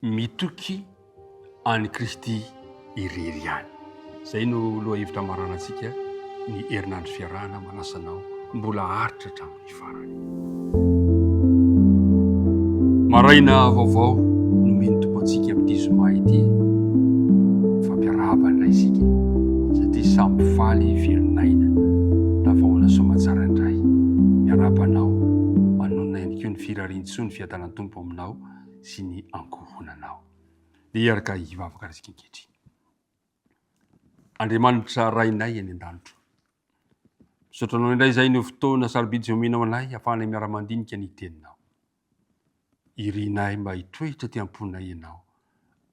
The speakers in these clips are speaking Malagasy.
Mitoky an'i Kristy irery ihany. Izay no lohahevitra amaranantsika ny herinandro fiarahana manasa anao mbola haharitra hatramin'ny farany. Maraina vaovao nomen'ny Tompo antsika amin'ity zoma ity. Mifampiarahaba indray isika satria samy faly velon'aina tavaona soamatsara indray. Miarahaba anao, manonona ihany koa ny firarian-tsoa ny fiadanan'ny Tompo aminao. sy ny ankohonanao. Dia hiaraka hivavaka isika ankehitriny. Andriamanitra Rainay any an-danitra, misaotra anao indray izay no fotoana sarobidy izay omenao anay ahafahanay miara-mandinika ny teninao. Irinay mba hitoetra aty am-ponay ianao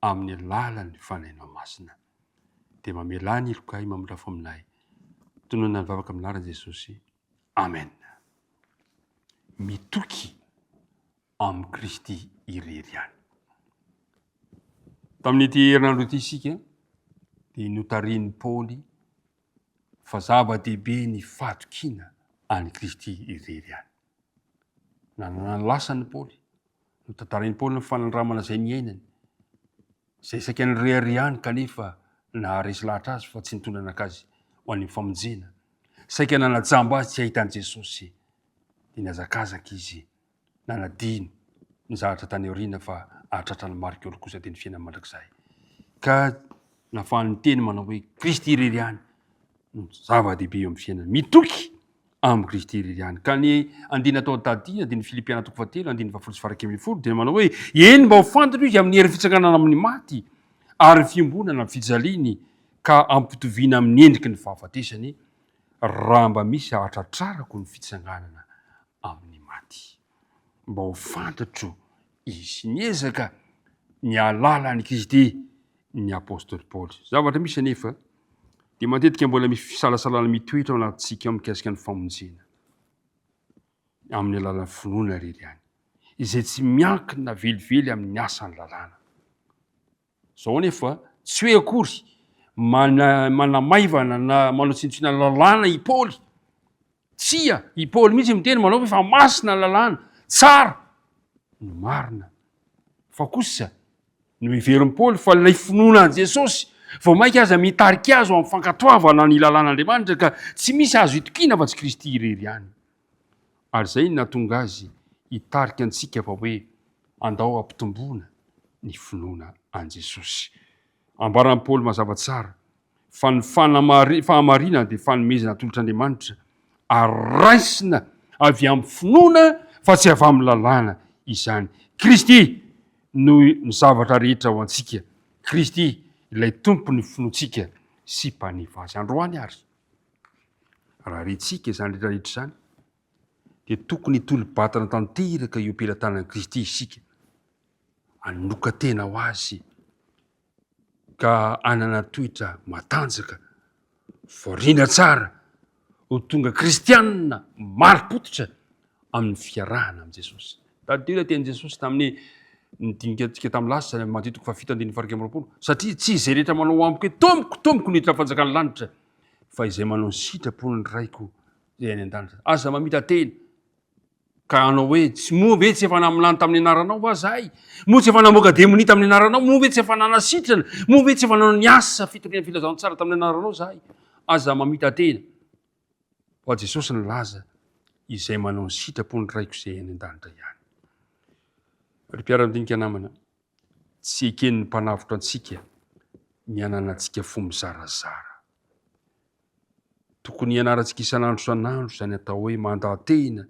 amin'ny alalan'ny fanahinao masina. Dia mamelà ny helokay mamindrafo aminay. Tononina ny vavaka amin'ny anaran'i Jesosy. Amen. Mitoky amin'i Kristy irery ihany. Tamin'ity herinandro ity isika dia notarihin'i Paoly fa zava-dehibe ny fahatokiana an'i Kristy irery ihany. Nanana ny lasany Paoly, notantarain'i Paoly ny fanandramana izay niainany, izay saika nireharehany kanefa naharesy lahatra azy fa tsy nitondra anakazy ho any amin'ny famonjena. Saika nanajamba azy tsy hahita an'i Jesosy, dia nihazakazaka izy nanadino ny zavatra tany aoriana fa hahatratra ny marika eo kosa dia ny fiainana mandrakizay. Ka nafahany niteny manao hoe Kristy irery ihany no zava-dehibe eo amin'ny fiainana. Mitoky amin'i Kristy irery ihany. Ka ny andininy atao tadiana dia ny Filipiana toko fahatelo andininy fahafolo sy faha-iraika ambin'ny folo dia manao hoe eny mba ho fantatro izy amin'ny hery fitsanganana amin'ny maty ary ny fiombonana amin'ny fijaliany ka ampitoviana amin'ny endriky ny fahafatesany raha mba misy hahatratrarako ny fitsanganana amin'ny maty. Mba ho fantatro izy. Niezaka ny hahalala an'i Kristy ny apostoly Paoly. Zavatra misy anefa dia matetika mbola misy fisalasalana mitoetra ao anatintsika ao mikasika ny famonjena amin'ny alalan'ny finoana irery ihany, izay tsy miankina velively amin'ny asan'ny lalàna. Izao anefa, tsy hoe akory manamaivana na manao tsinontsinona ny lalàna i Paoly. Tsia, i Paoly mihitsy miteny manao hoe fa masina ny lalàna, tsara ny marina. Fa kosa, noheverin'i Paoly fa ilay finoana an'i Jesosy vao mainka aza mitarika azy ho amin'ny fankatoavana ny lalàn'Andriamanitra ka tsy misy azo itokiana afa-tsy Kristy irery ihany. Ary izay no nahatonga azy hitarika antsika fa hoe andao hampitomboana ny finoana an'i Jesosy. Ambaran'i Paoly mazava tsara fa ny fahamarinana dia fanomezana atolotr'Andriamanitra ary raisina avy amin'ny finoana fa tsy avy amin'ny lalàna izany. Kristy no ny zavatra rehetra ho antsika. Kristy ilay Tompon'ny finoantsika sy Mpanefa azy. Androany ary. Raha rentsika izany rehetra rehetra izany, dia tokony hitolo-batana tanteraka eo am-pelatanan'i Kristy isika, hanoka-tena ho Azy, ka hanana toetra matanjaka, voarindra tsara, ho tonga kristianina marim-pototra amin'ny fiarahana amin'i Jesosy. Tadidio ilay tenin'i Jesosy tamin'ny nidinikantsika tamin'ny lasa, Matio toko fahafito andininy faha-21, satria tsy izay rehetra manao amiko hoe Tompoko, Tompoko no hiditra amin'ny fanjakan'ny lanitra, fa izay manao ny sitrapon'ny Raiko izay any an-danitra. Aza mamita-tena ka hanao hoe tsy moa ve tsy efa naminany tamin'ny anaranao va zahay? Moa tsy efa namoaka demonia tamin'ny anaranao? Moa ve tsy efa nanasitrana? Moa ve tsy efa nanao ny asa fitoriana filazantsara tamin'ny anaranao zahay? Aza mamita-tena. Fa Jesosy nilaza izay manao ny sitrapon'ny Raiko izay any an-danitra ihany. Ry mpiara-midinika namana, tsy eken'ny mpanavotra antsika ny hananantsika fo mizarazara. Tokony hianarantsika isan'andro isan'andro izany atao hoe mandatehina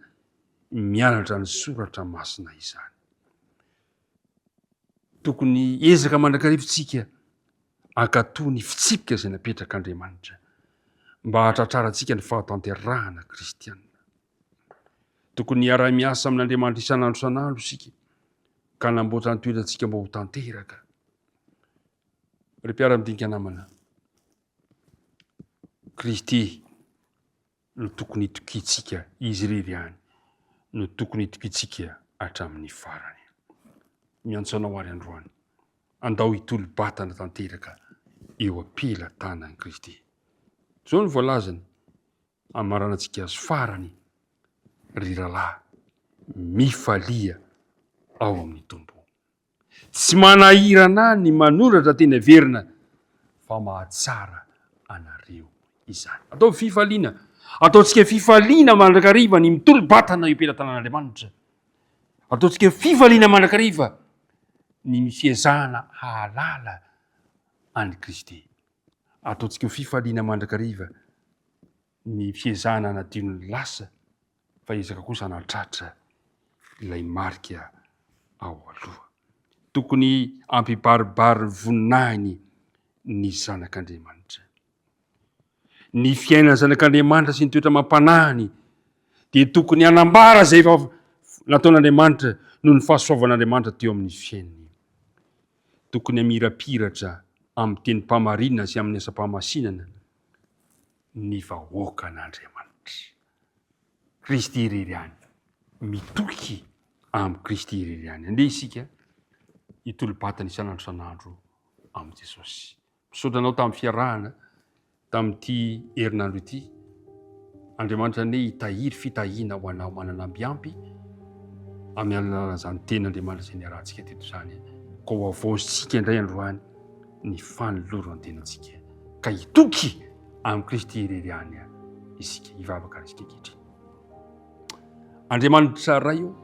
mianatra ny soratra masina izany. Tokony hiezaka mandrakariva isika hankatò ny fitsipika izay napetrak'Andriamanitra mba hahatratrarantsika ny fahatanterahana kristiana. Tokony hiara-miasa amin'Andriamanitra isan'andro isan'andro isika ka hanamboatra ny toetrantsika mba ho tanteraka. Ry mpiara-midinika namana, Kristy no tokony hitokiantsika, Izy irery ihany no tokony hitokiantsika hatramin'ny farany. Miantso anao ary androany, andao hitolo-batana tanteraka eo am-pelatanan'i Kristy. Izao no voalazany, amaranantsika azy farany, ry rahalahy, mifalia ao amin'ny Tompo. Tsy manahirana ahy ny manoratra teny averina fa mahatsara anareo izany. Ataovy fifaliana. Ataontsika fifaliana mandrakariva ny mitolo-batana eo am-pelatanan'Andriamanitra. Ataontsika fifaliana mandrakariva ny fiezahana hahalala an'i Kristy. Ataontsika fifaliana mandrakariva ny fiezahana hanadio ny lasa fa ezaka kosa hanatratra ilay marika ao aloha. Tokony hampibaribary ny voninahiny ny Zanak'Andriamanitra. Ny fiainan'ny Zanak'Andriamanitra sy ny toetra amam-panahiny dia tokony hanambara izay efa nataon'Andriamanitra noho ny fahasoavan'Andriamanitra teo amin'ny fiainany. Tokony hamirapiratra amin'ny tenim-pahamarinana sy amin'ny asam-pahamasinana ny vahoakan'Andriamanitra. Kristy irery ihany. Mitoky amin'i Kristy irery ihany. Andeha isika hitolo-batana isan'andro isan'andro amin'i Jesosy. Misaotra anao tamin'ny fiarahana tamin'ity herinandro ity. Andriamanitra anie hitahiry fitahiana ho anao manana ambiampy amin'ny alalan'izany tenin'Andriamanitra izay niarahantsika teto izany. Ka ho havaozintsika indray androany ny fanoloran-tenantsika ka hitoky amin'i Kristy irery ihany isika. Hivavaka ary isika ankehitriny. Andriamanitra Ray o,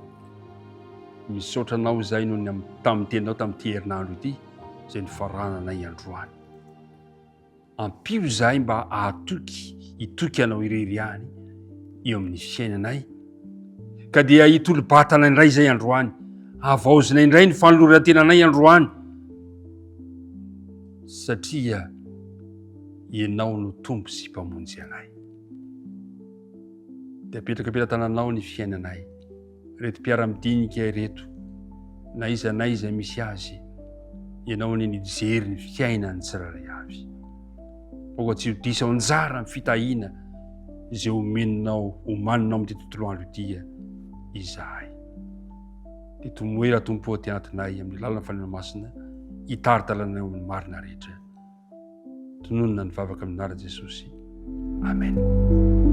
misaotra Anao izay noho ny tamin'ny teninao tamin'ity herinandro ity izay nifarananay androany. Ampio izahay mba hahatoky, hitoky Anao irery ihany eo amin'ny fiainanay. Ka dia hitolo-batana indray izay androany, havaozina indray ny fanoloran-tenanay androany, satria Ianao no Tompo sy Mpamonjy anay. Dia apetraka am-pelatananao ny fiainanay. Ireto mpiara-midinika ireto, na iza na iza misy azy, Ianao anie nijery ny fiainany tsirairay avy. Aoka tsy ho diso anjara ny fitahiana izay omeninao, omaninao amin'ity tontolo andro ity izahay. Dia tomoera Tompo aty anatinay amin'ny alalan'ny Fanahy Masina hitari-dalana eo amin'ny marina rehetra. Tononina ny vavaka amin'ny anaran'i Jesosy. Amen.